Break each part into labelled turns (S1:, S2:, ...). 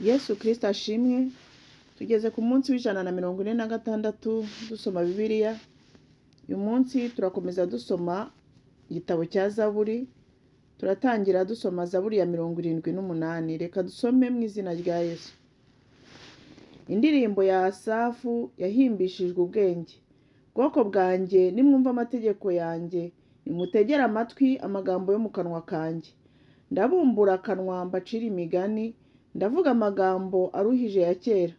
S1: Yesu Kristo ashimwe. Tugeze ku munsi w'146 dusoma Bibiliya. Uyu munsi turakomeza dusoma igitabo cya Zaburi, turatangira dusoma Zaburi ya 78. Reka dusome mu izina rya Yesu. Indirimbo ya Asafu yahimbishijwe ubwenge. Bwoko bwanjye, nimwumva amategeko yanjye, nimutegere amatwi amagambo yo mu kanwa kanjye. Ndabumbura akanwa mbacira imigani, ndavuga amagambo aruhije ya kera.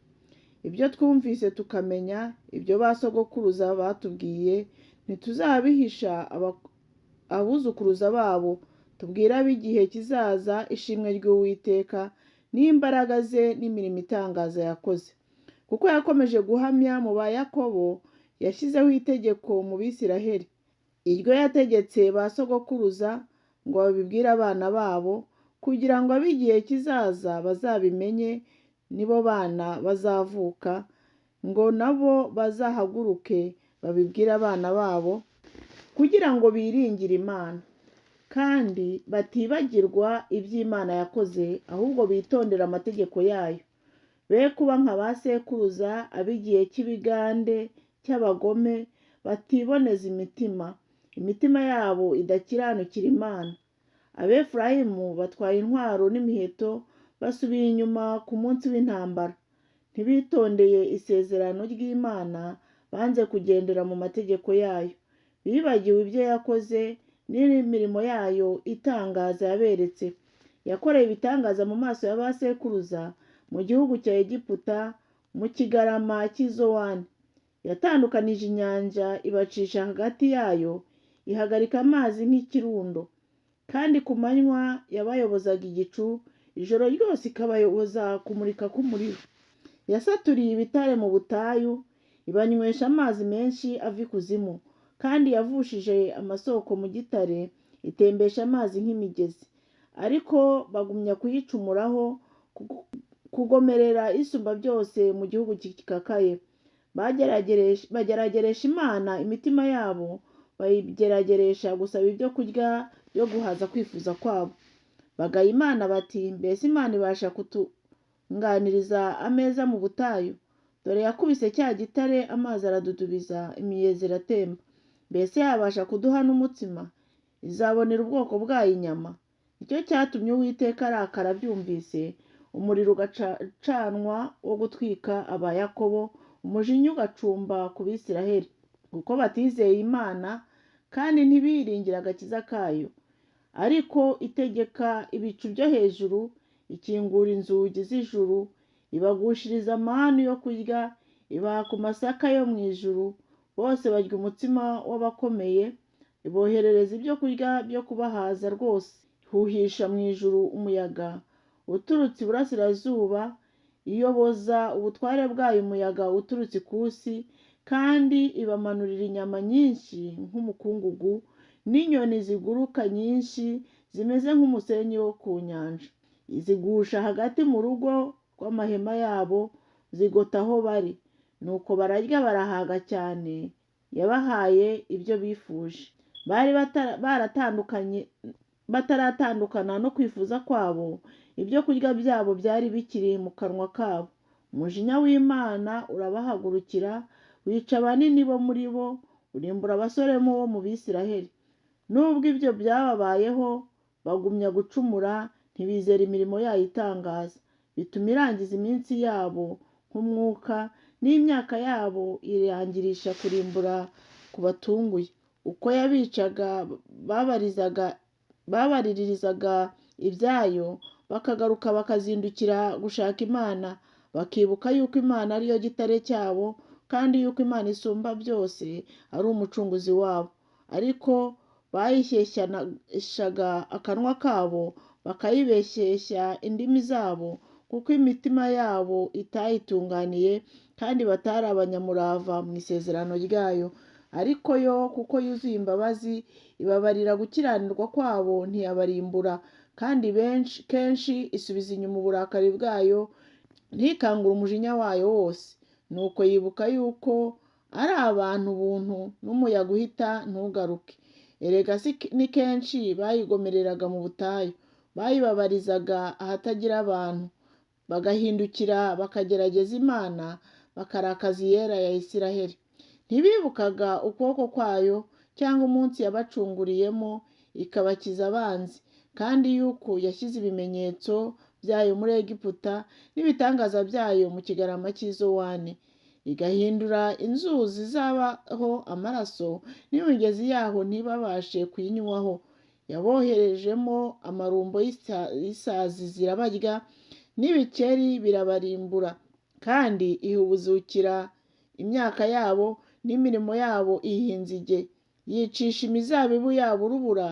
S1: Ibyo twumvise tukamenya, ibyo ba sogokuruza batubwiye, ntituzabihisha abuzukuruza babo, tubwire ab'igihe kizaza ishimwe ry'Uwiteka, n'imbaraga ze n'imirimo itangaza yakoze. Kuko yakomeje guhamya mu ba Yakobo, yashyizeho itegeko mu Bisiraheli. Iryo yategetse ba sogokuruza ngo babibwire abana babo, kugira ngo ab'igihe kizaza bazabimenye, nibo bana bazavuka, ngo nabo bazahaguruke babibwire abana babo, kugira ngo biringire Imana, kandi batibagirwa iby'Imana yakoze, ahubwo bitondere amategeko yayo. Be kuba nka ba sekuruza ab'igihe cy'ibigande cy'abagome, batiboneza imitima, imitima yabo idakiranukira Imana. Abefurayimu batwaye intwaro n'imiheto, basubiye inyuma ku munsi w'intambara. Ntibitondeye isezerano ry'Imana, banze kugendera mu mategeko yayo. Bibagiwe ibyo yakoze n'imirimo yayo itangaza yaberetse. Yakoreye ibitangaza mu maso ya ba sekuruza, mu gihugu cya Egiputa, mu kigarama cy'i Zowani. Yatandukanije inyanja ibacisha hagati yayo, ihagarika amazi nk'ikirundo. Kandi ku manywa yabayobozaga igicu, ijoro ryose ikabayoboza kumurika k'umuriro. Yasaturiye ibitare mu butayu, ibanywesha amazi menshi ava ikuzimu. Kandi yavushije amasoko mu gitare, itembesha amazi nk'imigezi. Ariko bagumya kuyicumuraho, kugomerera Isumba byose mu gihugu gikakaye. Bagerageresha Imana imitima yabo, bayigerageresha gusaba ibyo kurya byo guhaza kwifuza kwabo. Bagaya Imana bati, mbese Imana ibasha kutunganiriza ameza mu butayu? Dore yakubise cya gitare, amazi aradudubiza, imigezi iratemba. Mbese yabasha kuduha n'umutsima? Izabonera ubwoko bwayo inyama. Nicyo cyatumye Uwiteka arakara abyumvise, umuriro ugacanwa wo gutwika aba Yakobo, umujinya ugacumba ku Bisiraheli, kuko batizeye Imana kandi ntibiringire agakiza kayo. Ariko itegeka ibicu byo hejuru, ikingura inzugi z'ijuru, ibagushiriza amanu yo kurya, ibaha ku masaka yo mu ijuru. Bose barya umutsima w'abakomeye, iboherereza ibyo kurya byo kubahaza rwose. Ihuhisha mu ijuru umuyaga uturutse iburasirazuba, iyoboza ubutware bwayo umuyaga uturutse ikusi, kandi ibamanurira inyama nyinshi nk'umukungugu, n'inyoni ziguruka nyinshi zimeze nk'umusenyi wo ku nyanja. Zigusha hagati mu rugo rw'amahema yabo, zigota aho bari. Nuko bararya barahaga cyane, yabahaye ibyo bifuje. Bari bataratandukana no kwifuza kwabo, ibyo kurya byabo byari bikiri mu kanwa kabo. Umujinya w'Imana urabahagurukira, wica abanini bo muri bo, urimbura abasore bo mu Bisiraheli. Nubwo ibyo byababayeho, bagumya gucumura, ntibizera imirimo yayo itangaza. Bituma irangiza iminsi yabo nk'umwuka, n'imyaka yabo irangirisha kurimbura kubatunguye. Uko yabicaga babaririzaga ibyayo, bakagaruka bakazindukira gushaka Imana, bakibuka yuko Imana ariyo gitare cyabo, kandi yuko Imana isumba byose ari umucunguzi wabo. Ariko bayishyeshyaga akanwa kabo, bakayibeshyeshya indimi zabo, kuko imitima yabo itayitunganiye, kandi batari abanyamurava mu isezerano ryayo. Ariko yo, kuko yuzuye imbabazi, ibabarira gukiranirwa kwabo, ntiyabarimbura. Kandi benshi kenshi isubiza inyuma uburakari bwayo, ntikangure umujinya wayo wose. Nuko yibuka yuko ari abantu ubuntu, n'umuyaga uhita ntugaruke. Erega ni kenshi bayigomereraga mu butayu, bayibabarizaga ahatagira abantu. Bagahindukira bakagerageza Imana, bakarakaza Iyera ya Isiraheli. Ntibibukaga ukuboko kwayo cyangwa umunsi yabacunguriyemo ikabakiza abanzi, kandi yuko yashyize ibimenyetso byayo muri Egiputa n'ibitangaza byayo mu kigarama cy'Izowani, igahindura inzuzi zabaho amaraso n'imigezi yaho ntibabashe kuyinywaho. Yaboherejemo amarumbo y'isazi zirabarya, n'ibikeri birabarimbura, kandi ihubuzukira imyaka yabo n'imirimo yabo iyiha inzige. Yicisha imizabibu yabo urubura,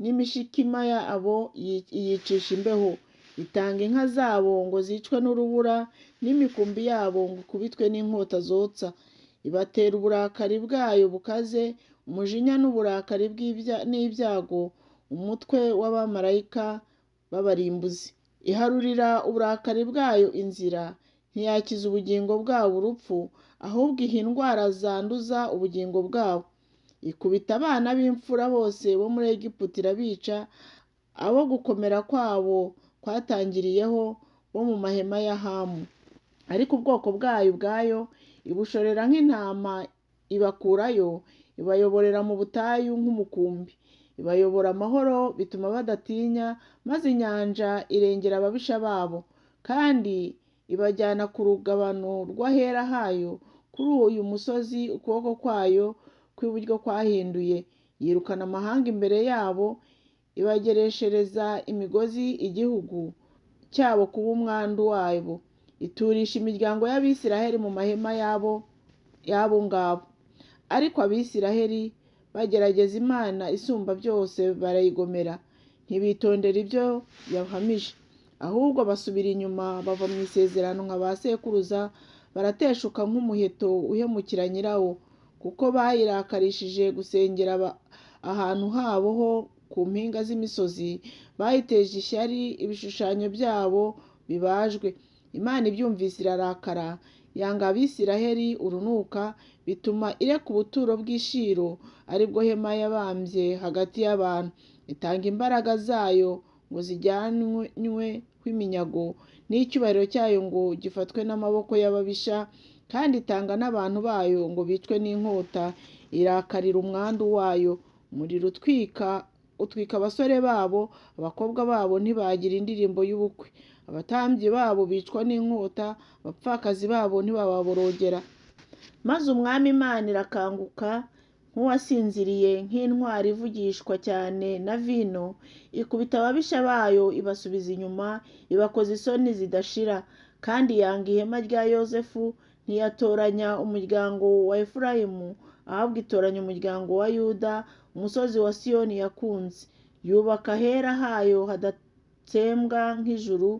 S1: n'imishikima yabo iyicisha imbeho. Itanga inka zabo ngo zicwe n'urubura, n'imikumbi yabo ngo ikubitwe n'inkota zotsa. Ibatera uburakari bwayo bukaze, umujinya n'uburakari n'ibyago, umutwe w'abamarayika b'abarimbuzi. Iharurira uburakari bwayo inzira, ntiyakiza ubugingo bwabo urupfu, ahubwo iha indwara zanduza ubugingo bwabo. Ikubita abana b'imfura bose bo muri Egiputa irabica, abo gukomera kwabo kwatangiriyeho bo mu mahema ya Hamu. Ariko ubwoko bwayo ubwayo ibushorera nk'intama ibakurayo, ibayoborera mu butayu nk'umukumbi. Ibayobora amahoro bituma badatinya, maze inyanja irengera ababisha babo. Kandi ibajyana ku rugabano rw'ahera hayo, kuri uyu musozi ukuboko kwayo kw'iburyo kwahinduye. Yirukana amahanga imbere yabo, ibagereshereza imigozi igihugu cyabo kuba umwandu wabo. Iturisha imiryango y'Abisiraheli mu mahema yabo y'abo ngabo. Ariko Abisiraheli bagerageza Imana isumba byose barayigomera, ntibitondera ibyo yahamije. Ahubwo basubira inyuma bava mu isezerano nka ba sekuruza, barateshuka nk'umuheto uhemukira nyirawo, kuko bayirakarishije gusengera ahantu habo ho ku mpinga z'imisozi, bayiteje ishyari ibishushanyo byabo bibajwe. Imana ibyumvise irarakara, yanga Abisiraheli urunuka, bituma ireka ubuturo bw'i Shilo, ari bwo hema yabambye hagati y'abantu. Itanga imbaraga zayo ngo zijyanwe kw'iminyago, n'icyubahiro cyayo ngo gifatwe n'amaboko y'ababisha, kandi itanga n'abantu bayo ngo bicwe n'inkota. Irakarira umwandu wayo, umuriro utwika abasore babo, abakobwa babo ntibagira indirimbo y'ubukwe. Abatambyi babo bicwa n'inkota, abapfakazi babo ntibababorogera. Maze Umwami Imana irakanguka nk'uwasinziriye, nk'intwari ivugishwa cyane na vino, ikubita ababisha bayo ibasubiza inyuma, ibakoza isoni zidashira. Kandi yanga ihema rya Yozefu, ntiyatoranya umuryango wa Efurayimu, ahubwo itoranya umuryango wa Yuda, umusozi wa Siyoni yakunze. Yubaka ahera hayo hadatsembwa nk'ijuru,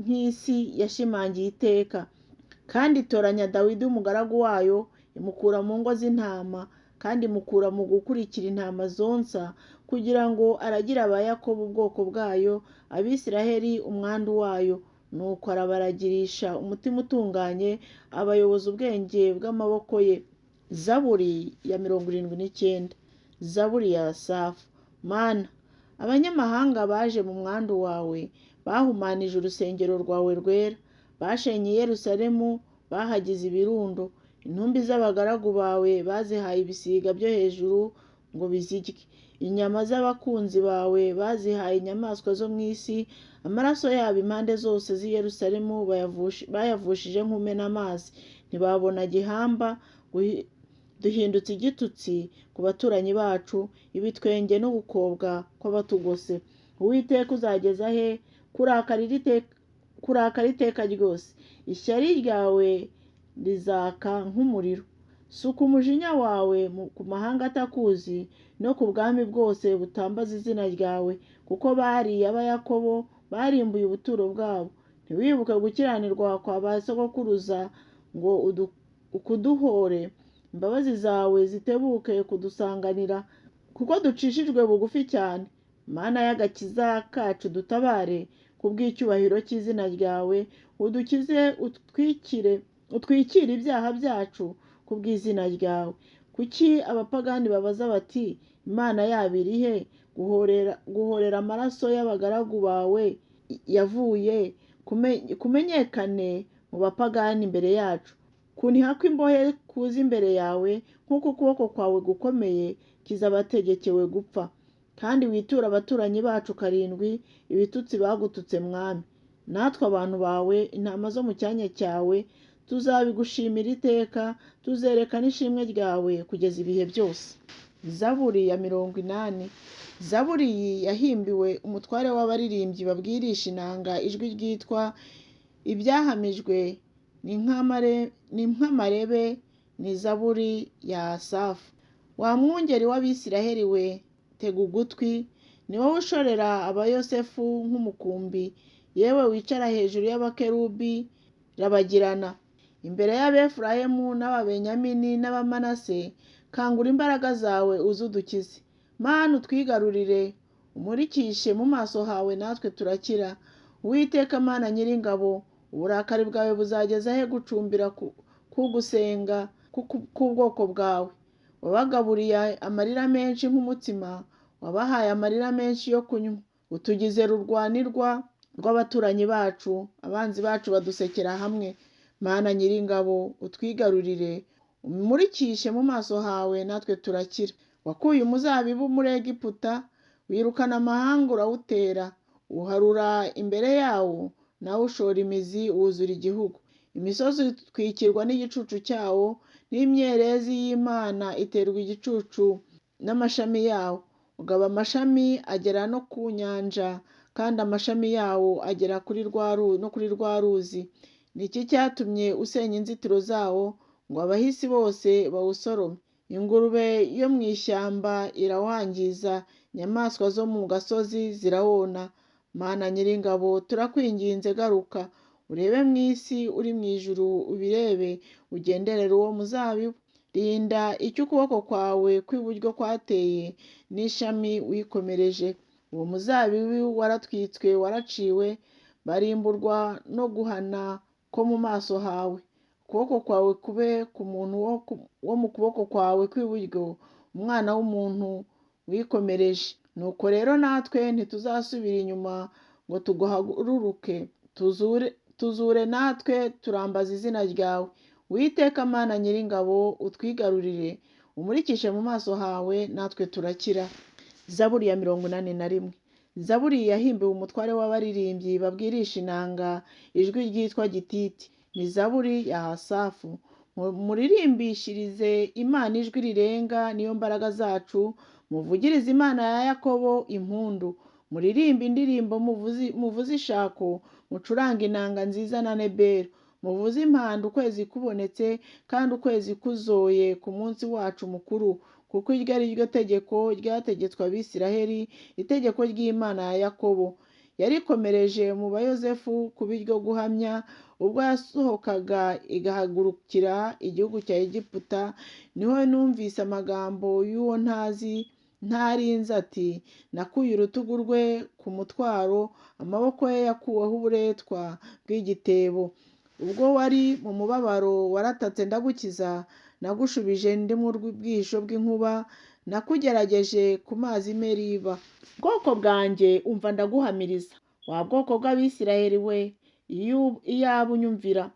S1: nk'isi yashimangiye iteka. Kandi itoranya Dawidi umugaragu wayo, imukura mu ngo z'intama, kandi imukura mu gukurikira intama zonsa, kugira ngo aragire aba Yakobo ubwoko bwayo, Abisiraheli umwandu wayo. Nuko arabaragirisha umutima utunganye, abayoboza ubwenge bw'amaboko ye. Zaburi ya 79. Zaburi ya Asafu. Mana, abanyamahanga baje mu mwandu wawe, bahumanije urusengero rwawe rwera, bashenye i Yerusalemu, bahagize ibirundo. Intumbi z'abagaragu bawe bazihaye ibisiga byo hejuru ngo bizirye. Inyama z'abakunzi bawe bazihaye inyamaswa zo mu isi, amaraso yabo impande zose z'i Yerusalemu bayavushije nk'umena amazi. Ntibabona gihamba, duhindutse igitutsi ku baturanyi bacu, ibitwenge no gukobwa kw'abatugose. Uwiteka uzageza he kurakara iteka ryose? Ishyari ryawe rizaka nk'umuriro. Suka umujinya wawe ku mahanga atakuzi, no ku bwami bwose butambaza izina ryawe, kuko bariye Abayakobo, barimbuye ubuturo bwabo. Ntiwibuke gukiranirwa kwa ba sogokuruza ngo ukuduhore, imbabazi zawe zitebuke kudusanganira, kuko ducishijwe bugufi cyane. Mana y'agakiza kacu dutabare, kubw'icyubahiro cy'izina ryawe, udukize utwikire ibyaha byacu kubw'izina ryawe. Kuki abapagani babaza bati, Imana yabo iri he? Guhorera amaraso y'abagaragu bawe yavuye kumenyekane mu bapagani imbere yacu. Kuniha kw'imbohe kuze imbere yawe, nk'uko ukuboko kwawe gukomeye, kiza abategekewe gupfa. Kandi witure abaturanyi bacu karindwi ibitutsi bagututse, Mwami. Natwe abantu bawe, intama zo mu cyanya cyawe, tuzabigushimira iteka, tuzerekana ishimwe ryawe kugeza ibihe byose. Zaburi ya 80. Zaburi iyi yahimbiwe umutware w'abaririmbyi babwirisha inanga ijwi ryitwa Ibyahamijwe ni nk'amarebe, ni zaburi ya Asafu. Wa mwungeri w'Abisiraheli we, tega ugutwi, ni wowe ushorera Abayosefu nk'umukumbi, yewe wicara hejuru y'abakerubi rabagirana. Imbere y'Abefurayimu n'Ababenyamini n'Abamanase, kangura imbaraga zawe uze udukize. Mana utwigarurire, umurikishe mu maso hawe natwe turakira. Uwiteka Mana Nyiringabo, uburakari bwawe buzageza he gucumbira kugusenga k'ubwoko bwawe? Wabagaburiye amarira menshi nk'umutsima, wabahaye amarira menshi yo kunywa. Utugize rurwanirwa rw'abaturanyi bacu, abanzi bacu badusekera hamwe. Mana Nyiringabo, utwigarurire, umurikishe mu maso hawe natwe turakira. Wakuye umuzabibu muri Egiputa, wirukana amahanga urawutera, uharura imbere yawo, nawe ushora imizi wuzura igihugu. Imisozi itwikirwa n'igicucu cyawo, n'imyerezi y'Imana iterwa igicucu n'amashami yawo. Ugaba amashami agera no ku nyanja, kandi amashami yawo agera kuri no kuri rwa ruzi. Ni iki cyatumye usenya inzitiro zawo, ngo abahisi bose bawusorome? Ingurube yo mu ishyamba irawangiza, inyamaswa zo mu gasozi zirawona. Mana Nyiringabo, turakwinginze garuka, urebe mu isi uri mu ijuru ubirebe, ugenderere uwo muzabibu. Rinda icyo ukuboko kwawe kw'iburyo kwateye, n'ishami wikomereje. Uwo muzabibu waratwitswe, waraciwe, barimburwa no guhana ko mu maso hawe. Ukuboko kwawe kube ku muntu wo mu kuboko kwawe kw'iburyo, umwana w'umuntu wikomereje. Nuko rero natwe ntituzasubira inyuma ngo tuguhaguruke, tuzure natwe turambaza izina ryawe. Uwiteka Mana Nyiringabo, utwigarurire, umurikishe mu maso hawe natwe turakira. Zaburi ya 81. Zaburi yahimbiwe umutware w'abaririmbyi babwirisha inanga ijwi ryitwa Gititi. Ni zaburi ya Asafu. Muririmbishirize Imana ijwi rirenga, niyo mbaraga zacu, muvugirize Imana ya Yakobo impundu. Muririmbe indirimbo, muvuze ishako, mucurange inanga nziza na nebero. Muvuze impanda ukwezi kubonetse, kandi ukwezi kuzoye ku munsi wacu mukuru, kuko iryo ari ryo tegeko ryategetswe Abisiraheli, itegeko ry'Imana ya Yakobo. Yarikomereje mu Bayosefu kuba iryo guhamya, ubwo yasohokaga igahagurukira igihugu cya Egiputa, niho numvise amagambo y'uwo ntazi ntarinze ati, nakuye urutugu rwe ku mutwaro, amaboko ye yakuweho uburetwa bw'igitebo. Ubwo wari mu mubabaro waratatse ndagukiza, nagushubije ndi mu bwisho bw'inkuba, nakugerageje ku mazi Meriba. Bwoko bwanjye umva ndaguhamiriza, wa bwoko bw'Abisiraheli we, iyaba unyumvira.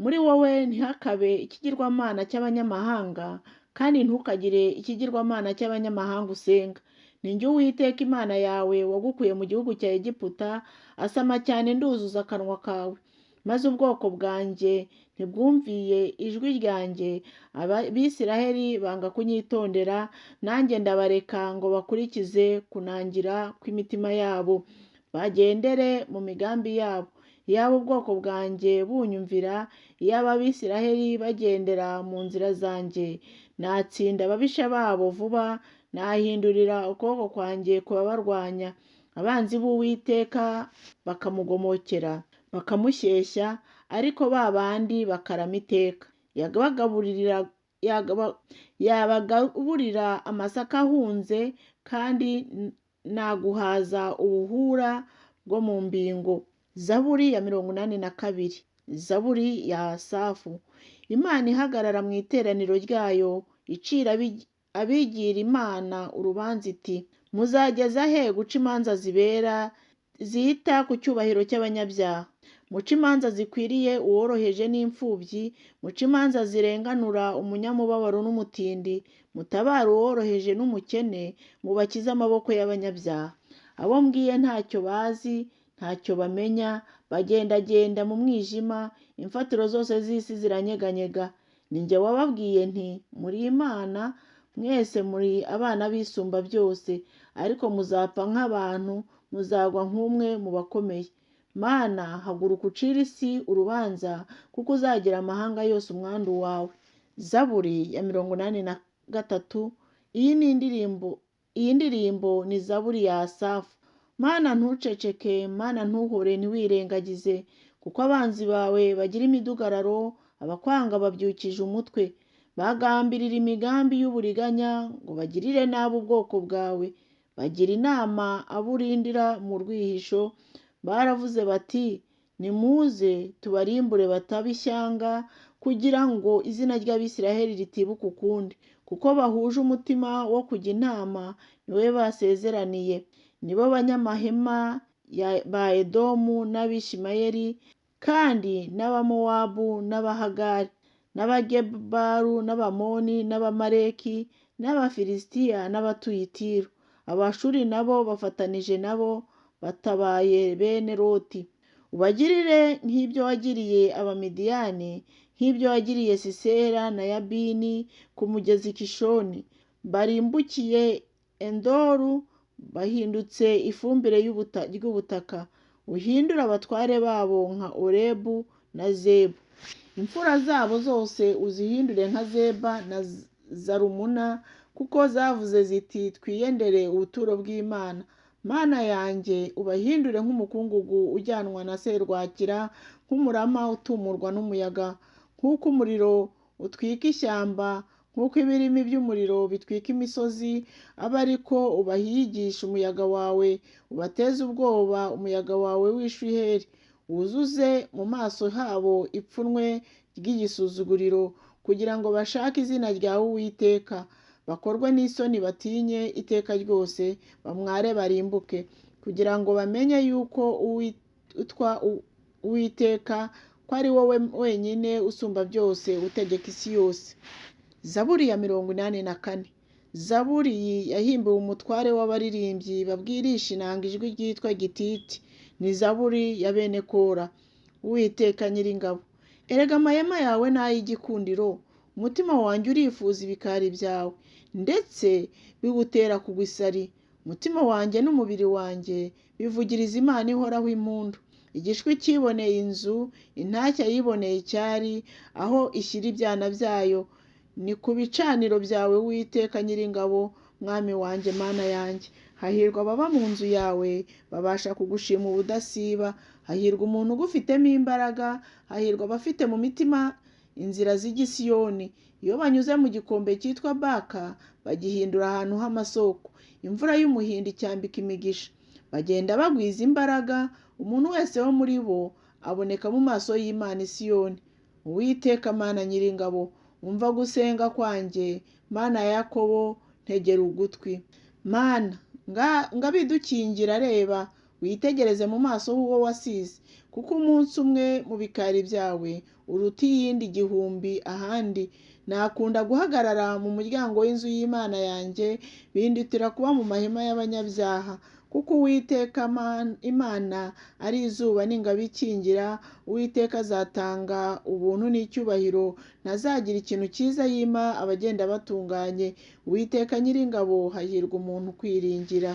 S1: Muri wowe ntihakabe ikigirwamana cy'abanyamahanga, kandi ntukagire ikigirwamana cy'abanyamahanga usenga. Ni jye Uwiteka Imana yawe wagukuye mu gihugu cya Egiputa, asama cyane nduzuza akanwa kawe. Maze ubwoko bwanjye ntibwumviye ijwi ryanjye, Abisiraheli banga kunyitondera, nanjye ndabareka ngo bakurikize kunangira kw'imitima yabo, bagendere mu migambi yabo. Iyaba ubwoko bwanjye bunyumvira, iyaba Abisiraheli bagendera mu nzira zanjye, natsinda ababisha babo vuba, nahindurira ukuboko kwanjye kubabarwanya. Abanzi b'Uwiteka bakamugomokera, bakamushyeshya, ariko ba bandi bakarama iteka. Yabagaburira amasaka ahunze, kandi naguhaza ubuhura bwo mu mbingo. Zaburi ya 82. Zaburi ya Asafu. Imana ihagarara mu iteraniro ryayo, icira abigira Imana urubanza iti, muzageza he guca imanza zibera zita ku cyubahiro cy'abanyabyaha? Muce imanza zikwiriye uworoheje n'imfubyi, muce imanza zirenganura umunyamubabaro n'umutindi, mutabare uworoheje n'umukene, mubakize amaboko y'abanyabyaha. Abo mbwiye ntacyo bazi, ntacyo bamenya, bagendagenda mu mwijima, imfatiro zose z'isi ziranyeganyega. Ni jye wababwiye nti muri imana, mwese muri abana b'Isumba byose, ariko muzapfa nk'abantu, muzagwa nk'umwe mu bakomeye. Mana, haguruka ucire isi urubanza, kuko uzagira amahanga yose umwandu wawe. Zaburi ya 83. Iyi ndirimbo ni zaburi ya Asafu. Mana ntuceceke, Mana ntuhore, ntiwirengagize, kuko abanzi bawe bagira imidugararo, abakwanga babyukije umutwe. Bagambirira imigambi y'uburiganya ngo bagirire nabi ubwoko bwawe. Bagira inama abo urindira mu rwihisho, baravuze bati nimuze tubarimbure bataba ishyanga, kugira ngo izina ry'Abisiraheli ritibuka ukundi, kuko bahuje umutima wo kujya inama, ni we basezeraniye. Nibo banyamahema ba Edomu n'Abishimayeli, kandi n'Abamowabu n'Abahagari, n'Abagebaru n'Abamoni n'Abamaleki n'Abafilisitiya n'abatuye i Tiro. Abashuri nabo bafatanije nabo batabaye bene Loti. Ubagirire nk'ibyo wagiriye Abamidiyani, nk'ibyo wagiriye Sisera na Yabini ku mugezi Kishoni. Barimbukiye Endoru, bahindutse ifumbire ry'ubutaka. Uhindure abatware babo nka Orebu na Zebu. Imfura zabo zose uzihindure nka Zeba na Zalumuna, kuko zavuze ziti twiyendere ubuturo bw'Imana. Mana yanjye, ubahindure nk'umukungugu ujyanwa na serwakira, nk'umurama utumurwa n'umuyaga, nk'uko umuriro utwika ishyamba, nk'uko ibirimi by'umuriro bitwika imisozi, abe ariko ubahigisha umuyaga wawe, ubateze ubwoba umuyaga wawe w'ishuheri. Wuzuze mu maso habo ipfunwe ry'igisuzuguriro, kugira ngo bashake izina ryawe Uwiteka, bakorwe n'isoni batinye iteka ryose, bamware barimbuke, kugira ngo bamenye yuko uwitwa Uwiteka, ko ari wowe wenyine usumba byose, utegeka isi yose. Zaburi ya 84. Zaburi yahimbiwe umutware w'abaririmbyi babwirisha inanga ijwi ryitwa gititi. Ni zaburi ya bene Kora. Uwiteka Nyiringabo, erega amahema yawe ni ay'igikundiro, umutima wanjye urifuza ibikari byawe, ndetse biwutera kugwa isari. Umutima wanjye n'umubiri wanjye bivugiriza Imana ihoraho impundu. Igishwi cyiboneye inzu, intashya yiboneye icyari, aho ishyira ibyana byayo. Ni ku bicaniro byawe Uwiteka Nyiringabo, Mwami wanjye, Mana yanjye. Hahirwa ababa mu nzu yawe, babasha kugushima ubudasiba. Hahirwa umuntu ugufitemo imbaraga, hahirwa abafite mu mitima inzira zijya i Siyoni. Iyo banyuze mu gikombe cyitwa Baka, bagihindura ahantu h'amasoko. Imvura y'umuhindo icyambika imigisha. Bagenda bagwiza imbaraga, umuntu wese wo muri bo aboneka mu maso y'Imana i Siyoni. Uwiteka Mana Nyiringabo, umva gusenga kwanjye, Mana ya Yakobo, ntegera ugutwi. Mana, ngabidukingira, reba, witegereze mu maso h'uwo wasize, kuko umunsi umwe mu bikari byawe uruta iyindi 1000 ahandi. Nakunda guhagarara mu muryango w'inzu y'Imana yanjye, bindutira kuba mu mahema y'abanyabyaha. Kuko Uwiteka Imana ari izuba n'ingabo ikingira, Uwiteka azatanga ubuntu n'icyubahiro, ntazagira ikintu cyiza yima abagenda batunganye. Uwiteka Nyiringabo, hahirwa umuntu ukwiringira.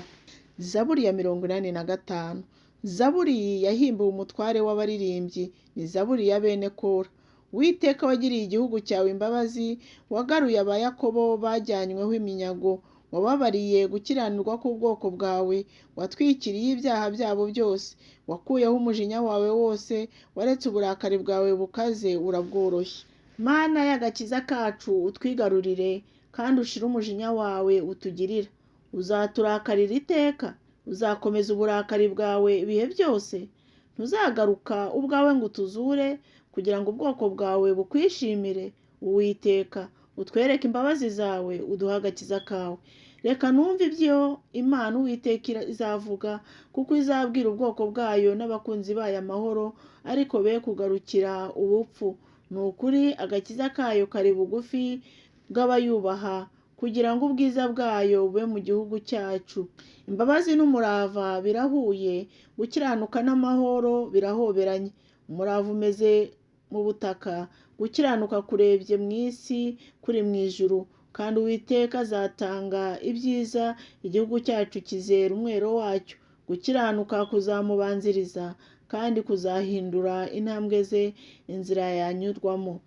S1: Zaburi ya 85. Zaburi yahimbiwe umutware w'abaririmbyi, ni zaburi ya bene Kora. Uwiteka wagiriye igihugu cyawe imbabazi, wagaruye aba Yakobo bajyanyweho iminyago, wababariye gukiranirwa k'ubwoko bwawe, watwikiriye ibyaha byabo byose, wakuyeho umujinya wawe wose, waretse uburakari bwawe bukaze urabworoshya. Mana y'agakiza kacu, utwigarurire, kandi ushire umujinya wawe utugirira. Uzaturakarira iteka? Uzakomeza uburakari bwawe ibihe byose? Ntuzagaruka ubwawe ngo utuzure, kugira ngo ubwoko bwawe bukwishimire? Uwiteka, utwereke imbabazi zawe, uduhe agakiza kawe. Reka numve ibyo Imana Uwiteka izavuga, kuko izabwira ubwoko bwayo n'abakunzi bayo amahoro, ariko be kugarukira ubupfu. Ni ukuri agakiza kayo kari bugufi bw'abayubaha, kugira ngo ubwiza bwayo bube mu gihugu cyacu. Imbabazi n'umurava birahuye, gukiranuka n'amahoro birahoberanye. Umurava umeze mu butaka, gukiranuka kurebye mu isi kuri mu ijuru. Kandi Uwiteka azatanga ibyiza, igihugu cyacu kizera umwero wacyo. Gukiranuka kuzamubanziriza, kandi kuzahindura intambwe ze inzira yanyurwamo.